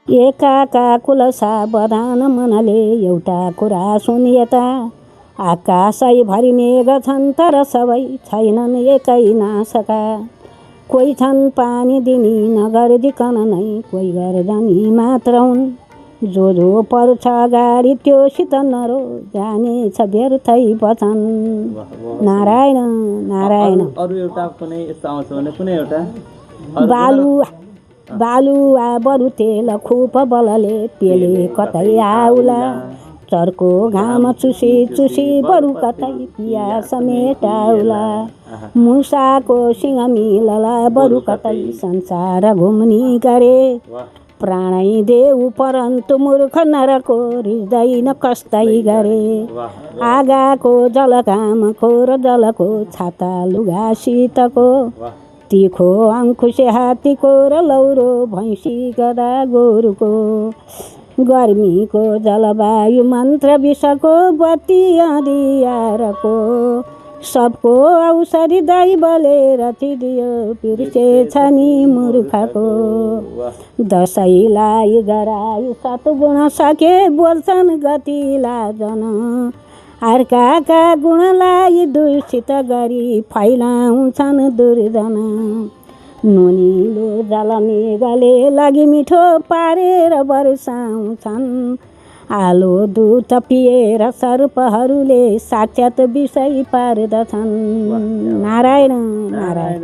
एकाका कुलसा बधान मनले एउटा कुरा सुनिएता। आकाशैभरि मेघ छन् तर सबै छैनन् एकै नासका। कोही छन् पानी दिनी नगर्दिकन नै कोही गर्दनी मात्र हुन्। जो पर्छ अगाडि त्योसित नरो जानेछ व्यर्थै वचन। नारायण नारायण। अरु एउटा कुनै यस्तो आउँछ भने कुनै एउटा बालुवा बरु तेल खुप बलले पेले कतै आउला। चर्को घाम चुसी चुसी बरु कतै पिया समेटाउला। मुसाको सिंह मिलला बरु कतै संसार घुम्नी गरे। प्राणै देऊ परन्तु मूर्ख नरको हृदय कस्तै गरे। आगाको जल घामको र जलको छाता लुगा शीतको। तिखो अङ्कुशे हात्तीको र लौरो भैँसी गधा गोरुको। गर्मीको जलवायु मन्त्र विषको बत्ती अँधियारको। सबको औषधि दैवले रचिदियो बिर्सेछ नि मूर्खको। दसैँलाई गराई सत्गुण सके बोल्छन् गतिला जन। अर्काका गुणलाई दूषित गरी फैलाउँछन् दुर्जन। नुनिलो जल मेघले लगी मिठो पारेर वर्षाउँछन्। आलो दुध पिएर सर्पहरूले साक्षात् विषय पार्दछन्। नारायण नारायण।